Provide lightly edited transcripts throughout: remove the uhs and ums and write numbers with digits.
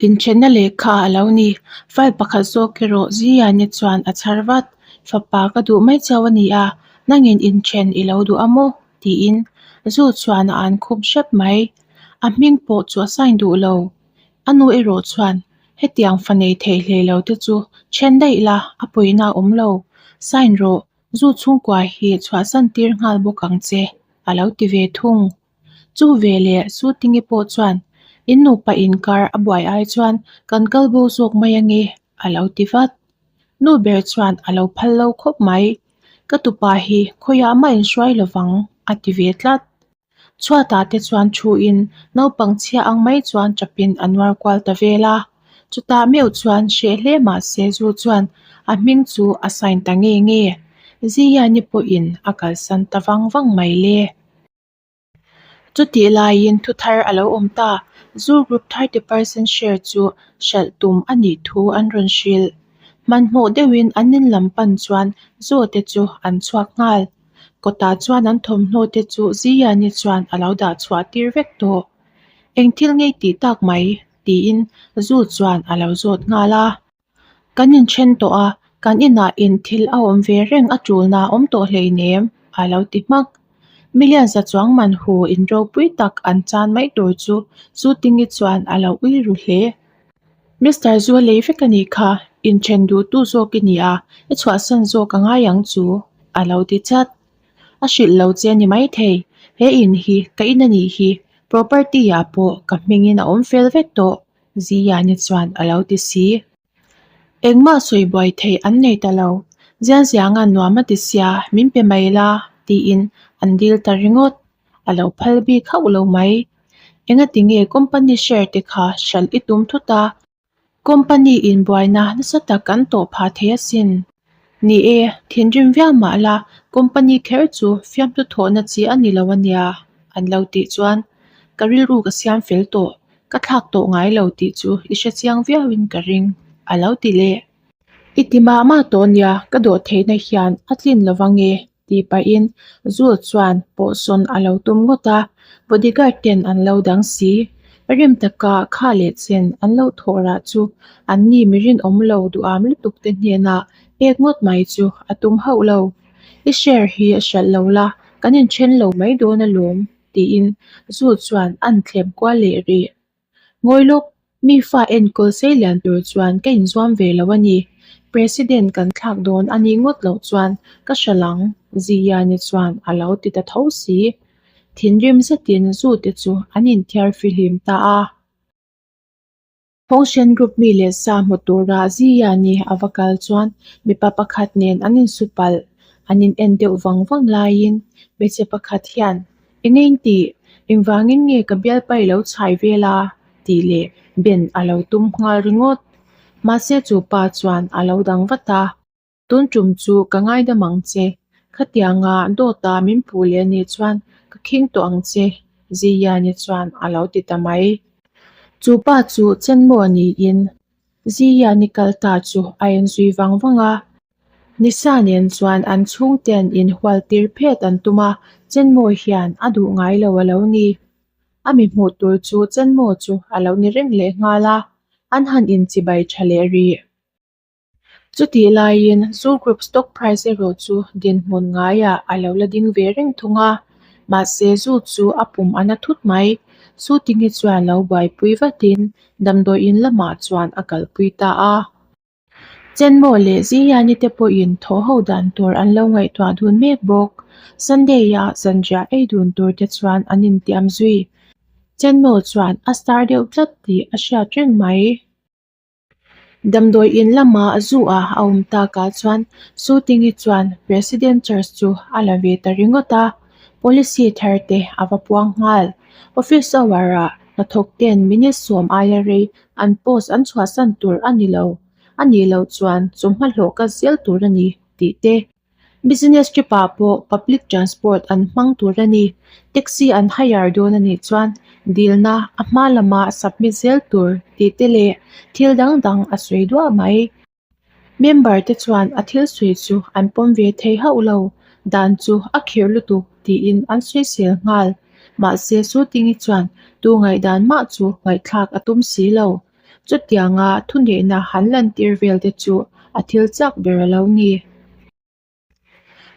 Inthenna lehkha a lo ni. File pakhat zawk erawh Ziyani chuan a chhar vat. Fapa ka duh mai chauh a ni a, nangin inthen i lo duh a maw? tiin Zu chuan a an khup hrep mai. A hming pawh chu a sign duh lo. A nu erawh chuan hetiang fa nei thei hlei lo te chu then daih la, a pawina a awm lo. Sign rawh, Zu chhungkua hi chhuahsan tir nghal bawk ang che, a lo ti ve thung. Chu veleh Sutingi pawh chuan, In nupa inkar a buai ai chuan kan kal bo zawk mai ange, a lo ti vat. Nu ber chuan a lo phal lo khawp mai. Ka tupa hi khawiah mah inhruai lovang, a ti ve tlat. Chhuatah te chuan thuin naupang chhia ang mai chuan chapin a nuar kual ta vel a. Chutah meuh chuan hreh hle mah se zu chuan a hming chu a sign ta nge nge. Ziyani pawhin a kalsan ta vang vang mai le. Chutih laiin thu thar a lo awm ta. Zu Group 30% share chu hralh tum a nih thu an rawn hrilh. Hmanhmawh deuhin an in lam pan chuan Zu te chu an chhuak nghal. Kawtah chuan an thawmhnaw te chu Ziyani chuan a lo dah chhuah tir vek tawh. Eng thil ngei tih tak mai? tiin Zu chuan a lo zawt nghal a. Kan inthen tawh a, kan inah in thil a awm ve reng a tulna a awm tawh hleinem, a lo ti hmak. Million za chuang man hu in ropui tak an chan mai tur chu Zutingi chuan a lo ui ru hle. Mister Zu lei vek a nih kha, inthen duhtu zawk i ni a, i chhuahsan zawk a ngai ang chu, a lo ti chat. A hrilh lo che a ni maithei, he in hi ka in a nih hi, property ah pawh ka hmingin a awm fel vek tawh. Ziyani chuan a lo ti si. Engmah sawi buai theih an nei ta lo. Zianzianga nuam a ti sia, min pe mai la, tiin an dil ta ringawt. A lo phal bik hauh lo mai. Engati nge company share te kha hralh i tum thut a? Company in buaina nasa tak an tawh phah thei asin. Ni e, thinrim viau mah la, company kher chu fiamthu thawhna chi a ni lo ania, an lo tih chuan ka rilru ka siam fel tawh, ka thlak tawh ngai lo tih chu i hre chiang viauin ka ring, a lo ti leh. I ti mah mah tawh nia, ka dawh theihna hian a tlin lo ange, tih pahin Zul chuan pawhsawn a lo tum ngawt a, bodyguard ten an lo dang si. Rim taka kha leh chen an lo thawh rah chu an ni mi rinawm lo duham lutuk te hnenah pek ngawt mai chu a tum hauh lo. I share hi a hralh lo la, kan inthen lo mai dawn alawm, tiin Zul chuan an thlem kual leh rih. Ngawi lawk, mi fa enkawl sei lian tur chuan ka inzuam ve lo a ni. President kan thlak dawn a nih ngawt loh chuan ka hra lang, Ziyani chuan a lo ti ta tho si. Thinrim zetin zu te chu an inthiar fihlim ta a. Phawnghren group mi leh sa hmu tura Ziyani a va kal chuan mipa pakhat nen an insu palh. An in en deuh vang vang laiin hmeichhe pakhat hian Eng eng tih? Engvangin nge ka bialpa i lo chhai vel a? tih leh Ben a lo tum nghal ringawt. Mahse chu pa chuan a lo dang vat a. Tun tum chu ka ngaidam ang che. Khatianga dawta min puh leh anih chuan ka khing tawh ang che, Ziyani chuan a lo ti ta mai. Chu pa chu Chenmaw niin Ziyani kal ta chu a enzui vang vang a. Nisa nen chuan an chhungten inhual tir phet an tum a, Chenmaw hian a duh ngai lo a lo ni. A mi hmuh tur chu Chenmaw chu a lo ni reng leh nghal a, an han inchibai tha leh rih. Chutih laiin Zoo Group stock price erawh chu dinhmun ngaiah a lo la ding ve reng thung a, mahse Zoo chu a pum a na thut mai. Sutingi chuan lo buaipui vatin damdawiin lamah chuan a kalpui ta a. Chenmaw leh Ziyani te pawhin thaw ho dan tur an lo ngaihtuah dun mek bawk. Sunday-a zanriah ei dun tur te chuan an intiam zui. Chenmaw chuan a star deuh tlat tih a hriat reng mai. Damdawi in lama zu a a awm takah chuan Sutingi chuan President Church chu a la ve ta ringawt a, policy thar te a va puang nghal. Office hour-ah hnathawk ten minute sawm aia rei An post an chhuahsan tur a ni lo, a nih loh chuan chawhma hlawh ka zel tur a ni tih te. Business trip ah pawh public transport an hmang tur a ni, taxi an hire dawn a nih chuan dilna a hma lama submit zel tur tih te leh thil dang dang a sawi duah mai. Member te chuan a thil sawi chu an pawm ve thei hauh lo, dan chu a khirh lutuk tiin an sawisel nghal. Mahse Sutingi chuan tu ngaihdan mah chu ngaihthlak a tum si lo. Chutianga thuneihna han lantir vel te chu a thil chak ber a lo ni.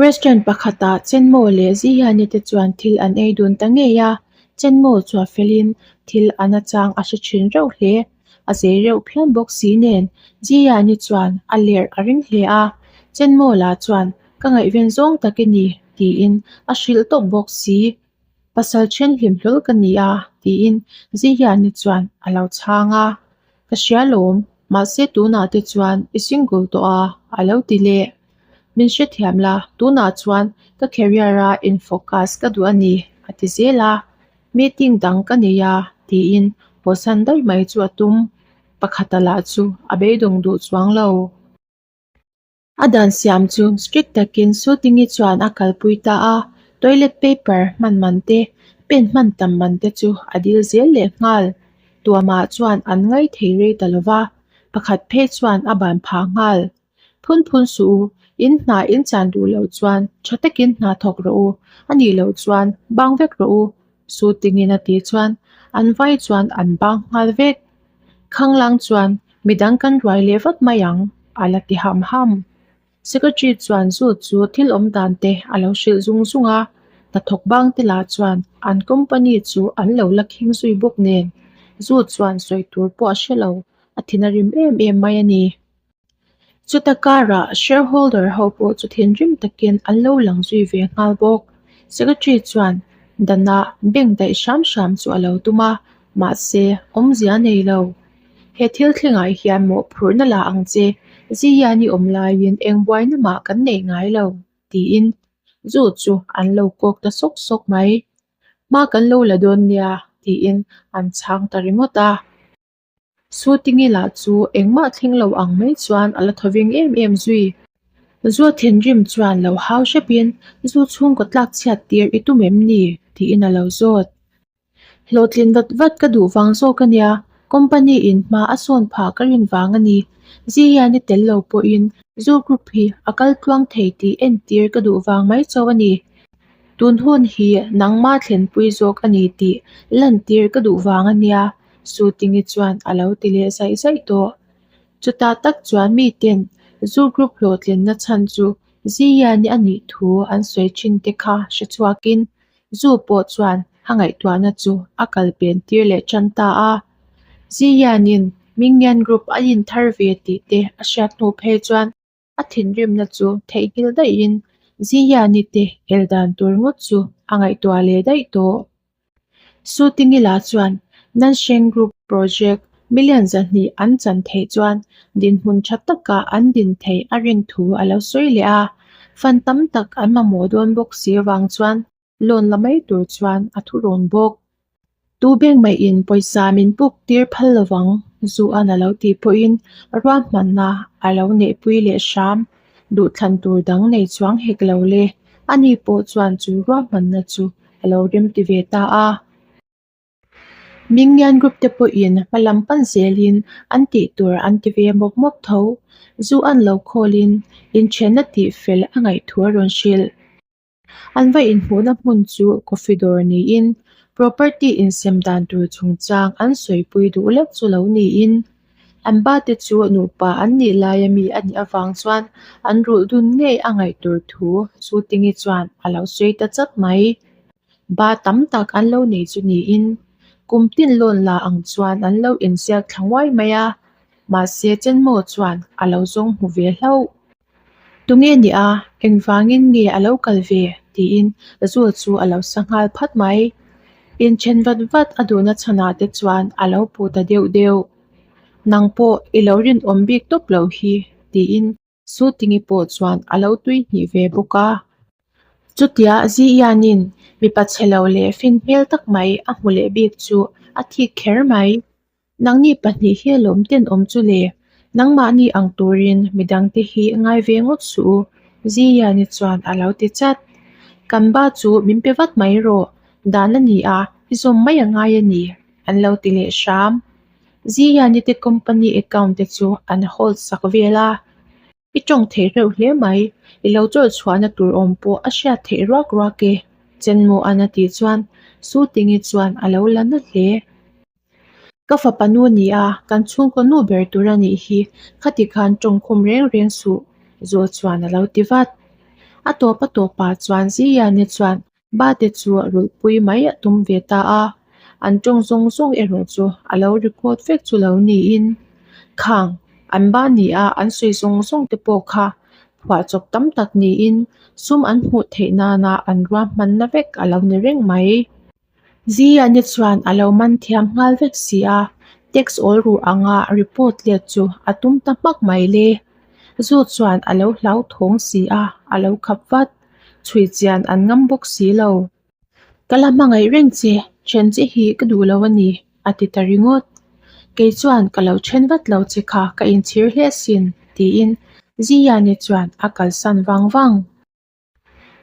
Restaurant pakhatah Chenmo leh Zihiani te chuan thil an ei dun ta ngei a, Chenmo chu a felin thil a nachang a hre thin reuh hle. A zei reuh phian bawk si nen Zihiani chuan a lerh a ring hle a, Chenmo lah chuan ka ngaihven zawng tak i ni tiin a hrilh tawp bawk si. Pasal then hlim hlawl ka ni a tiin Zihiani chuan a lo chhang a, Ka hria lawm, mahse tunah te chuan i single tawh a a lo ti leh. Min hrethiam la, tunah chuan ka career a in focus ka duh a ni a ti zel a, meeting dang ka nei a tiin pawhsan daih mai chu a tum. Pakhata lah chu a beidawng duh chuang lo. A dan siam chu strict takin Sutingi chuan a kalpui ta a, toilet paper hman man te, pen hman tam man te chu a dil zel leh nghal. Tuamah chuan an ngai thei rei ta lo va, pakhat phei chuan a ban phah nghal. Phun phun suh u, in hna in chan duh loh chuan tha takin hna thawk rawh u, a nih loh chuan bang vek rawh u, Sutingin a tih chuan an vai chuan an bang nghal vek. Khanglang chuan midang kan ruai leh vat mai ang, a la ti ham ham. Secretary chuan zu chu thil awm dan te a lo hrilh zung zung a, hnathawk bang te lah chuan an company chu an lo la khing zui bawk nen, zu chuan sawi tur pawh a hre lo, a thin a rim em em mai a ni. Chuta karah shareholder ho pawh chu thinrim takin an lo lang zui ve nghal bawk. Secretary chuan dana bank daih hram hram chu a lo tum a, mahse awmzia a nei lo. He thil thlengah hian mawhphurhna la ang che, Ziyian i awm laiin eng buaina mah kan nei ngai lo, tiin zu chu an lo kawk ta sawk sawk mai. Hma kan lo la dawn nia, tiin an chhang ta ringawt a. Sutingi lah chu engmah thleng lo ang mai chuan a la thaw veng em em zui. Zua thinrim chuan lo hau hrepin zu chhungkaw tlak chhiat tir i tum em ni? tiin a lo zawt. Hlawhtlin vat vat ka duh vang zawk a nia, company in hma a sawn phah ka rin vang a ni. Zi hian i tel lo pawhin zu group hi a kal tluang thei tih entir ka duh vang mai chauh a ni. Tun hun hi nangma thlenpui zawk a ni tih lantir ka duh vang a nia. Sutingi chuan a lo ti leh zaih zaih tawh. Chutah tak chuan miten zu group hlawhtlinna chhan chu Ziyiani a nih thu an sawi thin te kha hre chhuakin zu pawh chuan a ngaihtuahna chu a kal pen tir leh tan ta a. Ziyianin Mingyan group a inthar ve tih te a hriat hnu phei chuan A thinrimna chu theihnghilh daihin Ziyiani te el dan tur ngawt chu a ngaihtuah leh daih tawh. Sutingila chuan Nansheng Group project million 200 an chan theih chuan dinhmun tha taka an din theih a rin thu a lo sawi leh a, fund tam tak an mamawh dawn bawk si avang chuan Loan la mai tur chuan a thu rawn bawk. Tu beng maiin pawisa min puk tir phal lovang Zuan a lo tih pawhin ruahmanna a lo neihpui leh hram. Duhthlan tur dang nei chuang hek lo le. Ani pawh chuan chu ruahmanna chu a lo remti ve ta a. Mingyan group te pawhin hma lam pan zelin an tih tur an ti ve mawp mawp tho. Zu an lo khawlin inthenna tih fel a ngaih thu a rawn hrilh. An va inhmuhna hmun chu coffee dawr niin property insem dan tur chungchang an sawipui duh lek chu lo niin an ba te chu nupa an nih laia mi a nih avang chuan an rulh dun ngei a ngaih tur thu Sutingi chuan a lo sawi ta chat mai. Ba tam tak an lo nei chu niin kum tin loan la ang chuan an lo inziak thla nguai mai a, mahse Chenmo chuan a lo zawng hmu ve hlauh. Tunge ni a, engvangin nge a lo kal ve? tiin Zul chu a lo sa nghal phat mai. Inthen vat vat a duhna chhanah te chuan a lo puh ta deuh deuh. Nang pawh i lo rinawm bik tawp lo hi, tiin Sutingi pawh chuan a lo tui hnih ve bawk a. Chutia Ziyianin mipa chhe lo leh fin hmel tak mai a hmu leh bik chu a thik kher mai. Nangni pahnih hi lawm ten awm chu le, nangmahni ang turin midangte hi ngai ve ngawt suh u, Ziyiani chuan a lo ti chat. Kan ba chu min pe vat mai rawh, dan a ni a, i zawm mai a ngai a ni, an lo ti leh hram. Ziyiani te company account te chu an hold sak vel a. I tawng thei reuh hle mai, i lo chawlh chhuahna tur awm pawh a hriat theih ruak ruak e, Chenmua'n a tih chuan Sutingi chuan a lo la na hle. Ka fapa nu ni a, kan chhungkaw nu ber tur a nih hi, khati khan tawngkhum reng reng suh, Zaw chuan a lo ti vat. A tawp a tawpah chuan Ziyani chuan ba te chu rulhpui mai a tum ve ta a, an tawng zawng zawng erawh chu a lo record vek chu lo niin. Khang, an ba ni a an sawi zawng zawng te pawh kha phuahchawp tam tak niin sum an hmuh theih nana an ruahmanna vek a lo ni reng mai. Ziyani chuan a lo man thiam nghal vek si a, tax awl ruh anga report let chu a tum ta hmak mai le. Zu chuan a lo hlauthawng si a, a lo khap vat. Chhui chian an ngam bawk si lo. Ka la hmangaih reng che, then che hi ka duh lo a ni, a ti ta ringawt. Kei chuan ka lo then vat lo che kha ka inchhir hle asin, tiin Ziyani chuan a kalsan vang vang.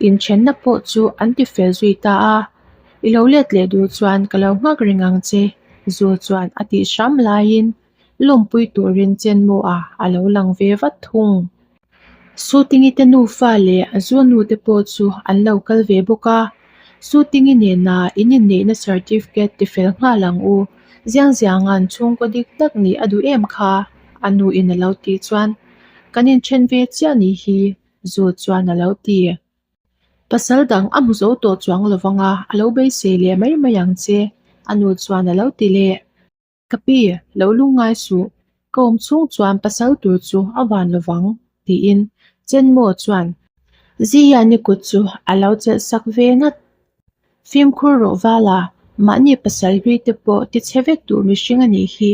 Inthenna pawh chu an ti fel zui ta a, I lo let leh duh chuan ka lo nghak reng ang che, Zu chuan a tih hram laiin lawmpui turin Chenmawha a lo lang ve vat thung. Sutingi te nufa leh Zu nu te pawh chu an lo kal ve bawk a, Sutingi nena in inneihna certificate ti fel nghal ang u, Ziang Zianga'n chhungkaw dik tak nih a duh em kha? a nuin a lo tih chuan, Kan inthen ve chiah nih hi, Zu chuan a lo ti. Pasal dang a hmu zo tawh chuang lo vang a, a lo beisei leh mai mai ang che, a nu chuan a lo ti leh. Ka pi, lo lungngai suh, ka awm chhung chuan pasal tur chu a van lo vang, tiin Chenmaw chuan Ziyani kut chu a lo chelh sak ve ngat. Fimkhur rawh vala, mahni pasal hlui te pawh ti chhe vek duh mihring a nih hi,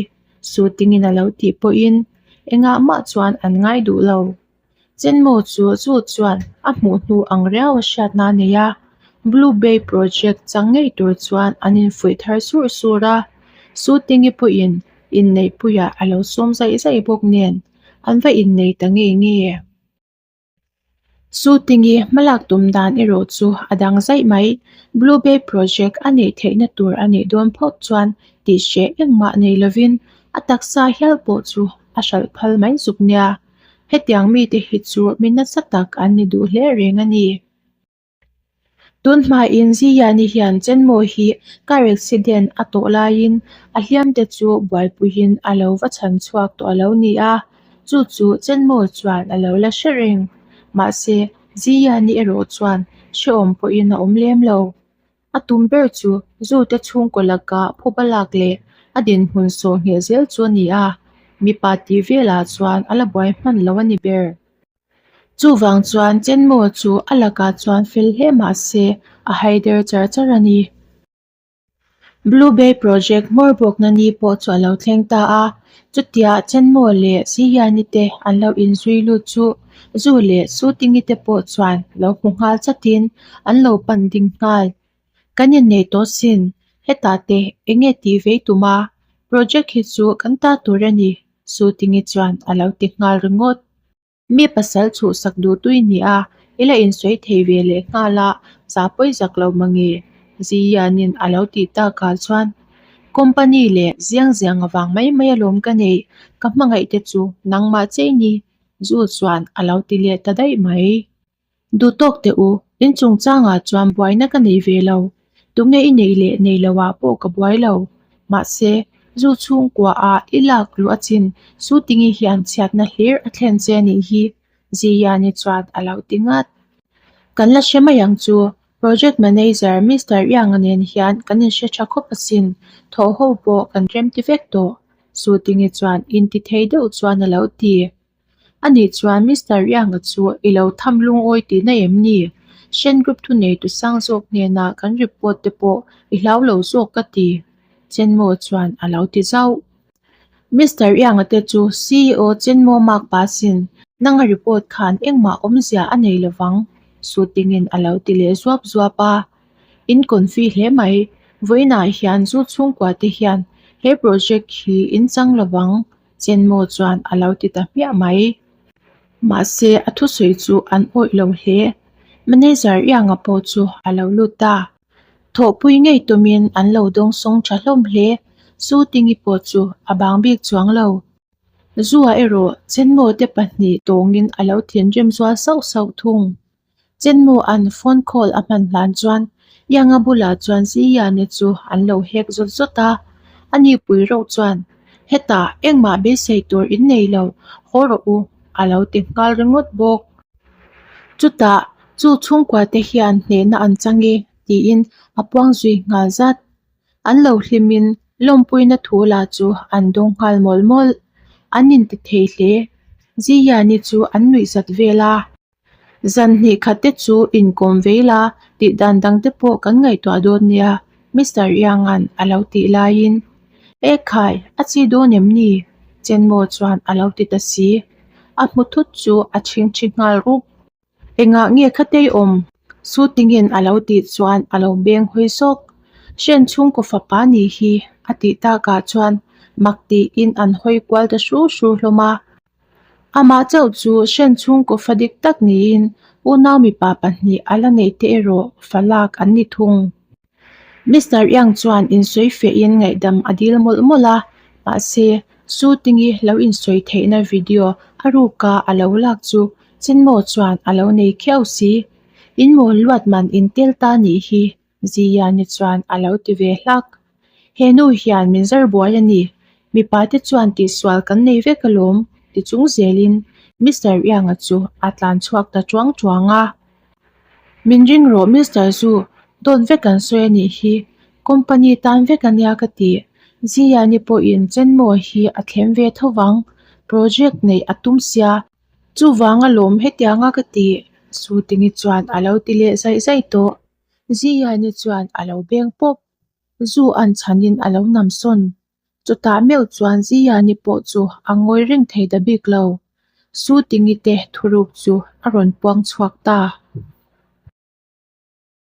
Sutingin a lo tih pawhin engah mah chuan an ngai duh lo. Chenmaw chu chu chuan a hmuh hnu ang riau a hriatna a nei a, Blue Bay Project chang ngei tur chuan an infuih thar surh sur a, Sutingi pawhin inneihpuiah a lo sawm zaih zaih bawk nen an va innei ta ngei nge. Sutingi hmalak tum dan erawh chu a dang zaih mai, Blue Bay Project a neih theihna tur a neih dawn phawt chuan tih hreh engmah nei lovin a taksa hial pawh chu a hralh phal mai zuk nia. Hetiang mite hi chu mi nasa tak an ni duh hle reng a ni. Tun hmain Ziyani hian Chenmaw hi car accident a tawh laiin a hliamte chu buaipuiin a lo va chhan chhuak tawh a lo ni a, chu chu Chenmaw chuan a lo la hre reng. Mahse, Ziyani erawh chuan hrehawm pawhin a awm lem lo. A tum ber chu Zute chhungkaw laka phuba lak leh a dinhmun sawh ngheh zel chu a ni a, mipa tih velah chuan a la buai hman lo a ni ber. Chuvang chuan Chenmaw chu a lakah chuan fel hle mah se a haider char char a ni. Blue Bay Project hmawr bawkna ni pawh chu a lo thleng ta a, chutia Chenmaw leh Sihiani te an lo inzui lut chu Zu leh Sutingi te pawh chuan lo hmu nghal chatin an lo pan ding nghal. Kan inneih tawh sin, hetah te eng nge tih vei tum a, project hi chu kan ta tur a ni, Sutingi chuan a lo ti nghal ringawt. Mi pasal chhuhsak duh tui ni a, i la insawi thei ve leh nghal a, za pawi zak lo mange, Ziyianin a lo tih takah chuan Company leh ziang ziang avang mai mai alawm ka neih, ka hmangaih te chu nangmah chei ni, Zu chuan a lo ti leh ta daih mai. Duh tawk teh u, in chungchangah chuan buaina ka nei ve lo. Tunge i neih leh nei lo ah pawh ka buai lo. Mahse, zu chhungkua ah i lak luh a chin Sutingi hian chhiatna hlir a thlen che anih hi, Ziyani chuan a lo ti ngat. Kan la hre mai ang chu, Project Manager Mister Ianga nen hian kan inhre tha khawp asin, thawh ho pawh kan remti vek tawh, Sutingi chuan inti thei deuh chuan a lo ti. Ani chuan Mister Rianga chu i lo tham lungawi tihna em ni? Shen Group thuneitu sang zawk hnena kan report te pawh i hlau lo zawk ka ti, Chenmo chuan a lo ti zauh. Mister Rianga te chu CEO Chenmo mark pasin nanga report khan engmah awmzia a nei lovang, Sutingin a lo ti leh zuap zuap a. In confi hle mai, vawiinah hian zu chhungkua te hian he project hi in chang lovang. Chenmaw chuan a lo ti ta hmiah mai. Mahse, a thusawi chu an awih lo hle. Manager Ianga pawh chu a lo lut ta. Thawhpui ngei tumin an lo dawngsawng tha hlawm hle. Su Tingi pawh chu a bang bik chuang lo. Zua erawh Chenmaw te pahnih tawngin a lo thinrim zual sauh sauh thung. Chenmu an phone call a hman hlan chuan Ianga bulah chuan Ziyani chu an lo hek zawt zawt a. Ani pui reuh chuan, Hetah engmah beisei tur in nei lo, haw rawh u, a lo ti nghal ringawt bawk. Chutah, chu chhungkua te hian hnehna an chang e, tiin a puang zui nghal zat. An lo hlimin lawmpuina thu lah chu an dawng nghal mawlh mawlh. An inti thei hle. Ziyiani chu an nuih zat vel a. Zan hnih khat te chu inkawm vei la tih dan dang te pawh kan ngaihtuah dawn nia, Mister Ianga'n a lo tih laiin, E khai, a chi dawn em ni? Chenmaw chuan a lo ti ta si. A hmu thut chu a chhingchhi nghal rup. Engah nge khatei awm? Sutingin a lo tih chuan a lo beng hawi zawk. Hren chhungkaw fapa nih hi a tih takah chuan mak tiin an hawi kual ta hru hru hlawm a. Amah chauh chu hren chhungkaw fa dik tak niin unau mipa pahnih a la neih te erawh fa lak an ni thung. Mister Yang chuan insawi fehin ngaihdam a dil mawlh mawlh a, mahse Su Tingi lo insawi theihna video a ruka a lo lak chu Chenmo chuan a lo nei khiau si. In mawl luat man in tel ta nih hi, Ziyani chuan a lo ti ve hlak. He nu hian min zar buai a ni, mipa te chuan tihsual kan nei vek alawm ti chung zelin Mister Yang-a chu a tlan chhuak ta chuang chuang a. Min ring rawh Mister Zu, dawt vek an sawi a nih hi, company tan vek a nia ka ti. Ziyani pawhin Chenmaw hi a thlem ve tho vang, project neih a tum sia. Chuvang alawm hetianga ka ti, Sutingi chuan a lo ti leh zaih zaih tawh. Ziyani chuan a lo beng pawp, Zu an chhanin a lo nam sawn. Chutah meuh chuan Ziyani pawh chu a ngawi reng thei ta bik lo. Sutingi te thuruk chu a rawn puang chhuak ta.